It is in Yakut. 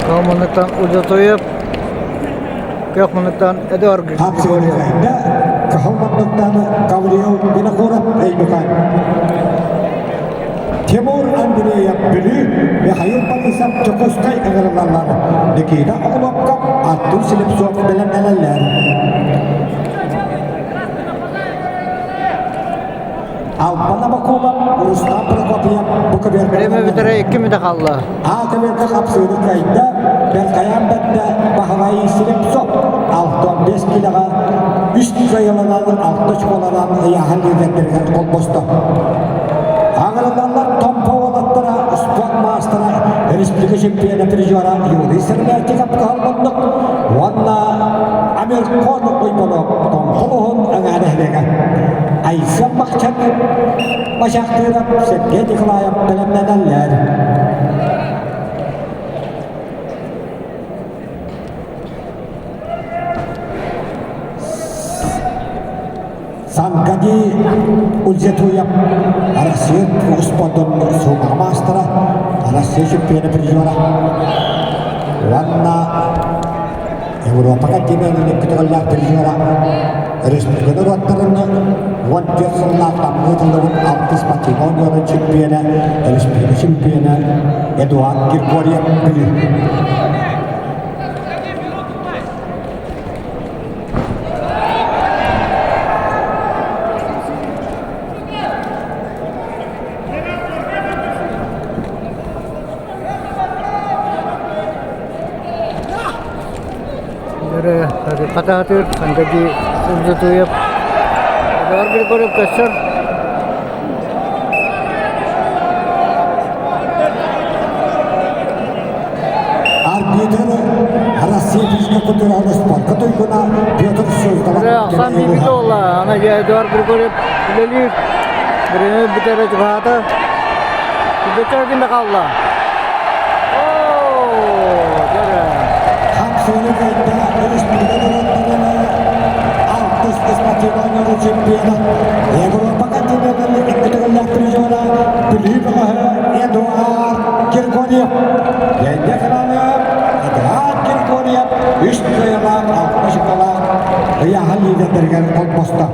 Каһыманыттан Ульзатоев, Көх муннуктан Эдуард Григорьев. Кыһыл муннуктан Гавриил Винокуров Өймөкөөн. Тимур Андреев Бүлүү, Михаил Борисов Дьокуускай ыҥырыллаллар. Никита Оҕолопков, Артур Слепцов бэлэмнэнэллэр. Албан Абакумов, Рустам Прокопьев бу көбүөргэ Время бүтэрэ 2 мүнүүтэ хаалла. А көбүөргэ хапсыыны кыайда, Бэркайаан бэрдэ Баһылай Слепцов 65 килоҕа үс кыайыланан алта очколанан ыйааһын лидердэригэр холбосто. Аҕырыллаллар Томпо уолаттара спорт маастара республика чемпиона призера Юрий Сергеевич кыһалланнык уонна Амирхон Уйбанов Томпо улуһун аҥаар нэһилиэгэ. Айсен Махчанов, Мачахтыырап, Сергей Николаев бэлэмнэнэллэр. Сангади Ульзетуев Россия спордун суумаҕа маастара, Россия чемпиона призера уонна Европа континенын көтөҕүллээх призера республика норуоттарын 14 сыллаах таммыы тыллыбыт алтыс спортивнай оонньууларын чемпиона, республика чемпиона Эдуард Григорьев Бүлүү. Хатаатыыр Ангади Ульзатуев Эдуард Григорьев көссөр. Арбитр Россия физкультура спорка туйгуна Петр Суздалов. Ахсан бибит ола, ана Эдуард Григорьев үлэлиир. Время бүтэрэ чугаһаата. Бүтэр гинде қалла. Хапсыны кайда республика алтыс спортивный чемпиона Европа континентын икки төгүллээх призера Бүлүү бөҕөһө Эдуард Григорьев. Кэннэ финалы Эдуард Григорьев үс кыайыылаах, 60 ыккалаах ыйааһын лидердэригэр холбосто.